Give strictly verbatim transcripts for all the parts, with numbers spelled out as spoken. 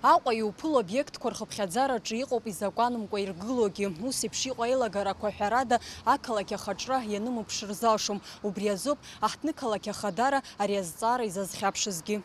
Аҟәа иуԥыло обиектқәа рхыԥхьаӡараҿы иҟоуп изакәанымкәа иргылогьы. Ус еиԥш иҟоу аилагарақәа, ҳәарада, ақалақь ахаҿра ианымԥшыр залшом. Убри азоуп аҳҭнықалақь ахадара ари азҵаара изазхьаԥшызгьы.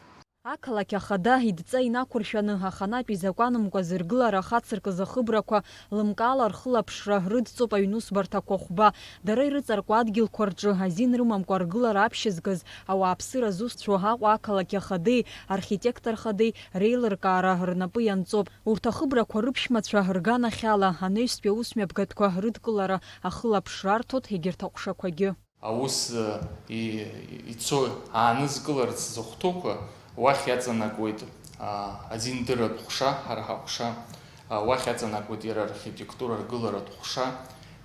Ақалақь ахада идҵа инақәыршәаны, аханатә изакәанымкәа зыргылара ахацыркыз ахыбрақәа лымкаала рхылаԥшра рыдҵоуп аҩнусбарҭақәа хәба. Дара ирыҵаркуа адгьылқәа рҿы азин рымамкәа ргылара аԥшьызгаз ауааԥсыра зусҭцәоу Аҟәа ақалақь ахадеи архитектор хадеи реилыркаара рнапы ианҵоуп. Урҭ ахыбрақәа рыԥшәмацәа рганахьала анаҩстәи аусмҩаԥгатәқәа рыдкылара ахылаԥшра арҭоит егьырҭ аҟәшақәагьы. Аус, э, и-, ицо аанызкыларц зыхәҭоуқәа уахь иаҵанакуеит, а, азиндыратә ҟәша, ҳара ҳаҟәша, а, уахь иаҵанакуеит иара архитектура ргыларатә ҟәша,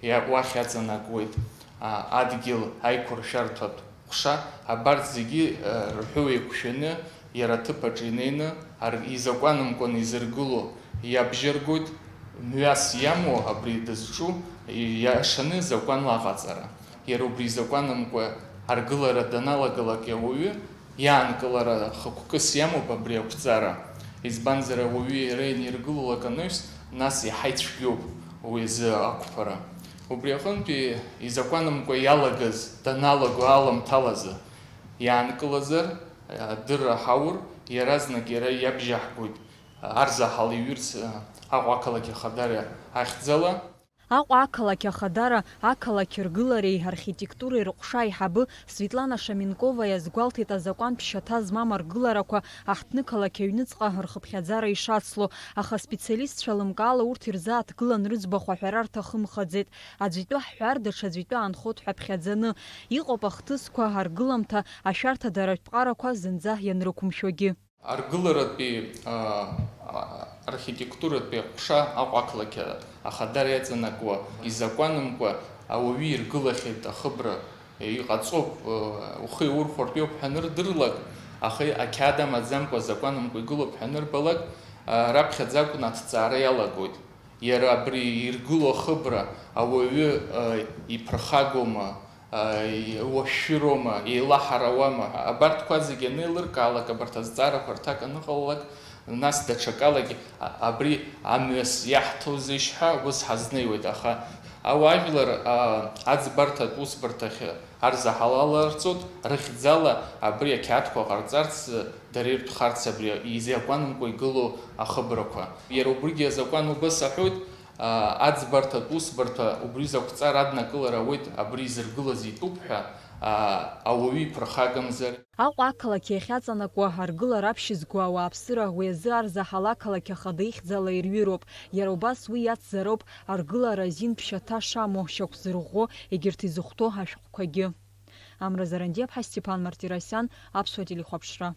иа-, уахь иаҵанакуеит, а, адгьыл аиқәыршәарҭатә ҟәша, абарҭ зегьы, э, рҳәыла еиқәшәаны, иара аҭыԥ аҿы инеины, ар-, изакәанымкәаны изыргыло иабжьаргоит, мҩас иамоу абри дызҿу иашаны закәанла аҟаҵара. Иара убри изакәанымкәа аргылара даналагалак ауаҩы иаанкылара хықәкыс иамоуп абри ақәҵара, избанзар, ауаҩы иара ианиргылалак анаҩс, нас иаҳа ицәгьоуп уи азы ақәԥара. Убри аҟынтәи изакәанымкәа иалагаз даналаго аламҭалазы иаанкылазар, адырра ҳаур, иаразнак иара иабжьаҳгоит, арзаҳал иҩырц, Аҟәа ақалақь ахадара ахьӡала. Аҟәа ақалақь ахадара, ақалақь ргылареи архитектуреи рҟәша аиҳабы Светлана Шаменкова иазгәалҭеит азакәантә шьаҭа змам аргыларақәа аҳҭнықалақь аҩныҵҟа рхыԥхьаӡара ишацло, аха аспециалистцәа лымкаала урҭ ирзааҭгылан рыӡбахә аҳәара рҭахымхаӡеит. Аӡәитәы ҳҳәар, даҽаӡәитәы аанхоит ҳәа ԥхьаӡаны. Иҟоуп ахҭысқәа, аргыламҭа, ашәарҭадаратә ԥҟарақәа зынӡа ианрықәымшәогьы. Аргыларатәи, а, а, архитектуратәи аҟәша Аҟәа ақалақь ахадара иаҵанакуа изакәанымкәа ауаҩы иргылахьеит ахыбра, иҟаҵоуп, а, ухы иурхәартә иоуп ҳәа анырдырлак, аха ақьаад амаӡамкәа азакәанымкәа игылоуп ҳәа анырбалак, а, раԥхьаӡа акәны аҭҵаара иалагоит. Иара абри иргыло ахыбра ауаҩы, а, иԥырхагоума, а, и-, уашәшәыроума, еилаҳарауама? Абарҭқәа зегьы анеилыркаалак, абарҭ азҵаарақәа рҭак аныҟалалак, нас даҽакалагьы, а-, абри амҩас иаҳҭозеишь ҳәа ус ҳазнеиуеит, аха ауаажәлар, а, аӡбарҭатә усбарҭахь арзаҳалаларҵоит, рыхьӡала абри ақьаадқәа ҟарҵарц, дара иртәхарц абри изакәанымкәа игылоу ахыбрақәа. Иара убригьы азакәан убас аҳәоит, а, аӡбарҭатә усбарҭа убри закәҵар аднакылара ауеит, абри изыргылаз итәуп ҳәа, а, ауаҩы иԥырхагамзар. Аҟәа ақалақь иахьаҵанакуа аргылара аԥшьызго ауааԥсыра уи азы арзаҳал ақалақь ахада ихьӡала ирҩыроуп. Иара убас уи иацзароуп аргылара азин ԥшьаҭа шамоу, шьақәзырӷәӷәо егьырҭ изыхәҭоу ашәҟәқәагьы. Амра Зарандиаԥҳа, Стеԥан Мартиросиан, Аԥсуа телехәаԥшра.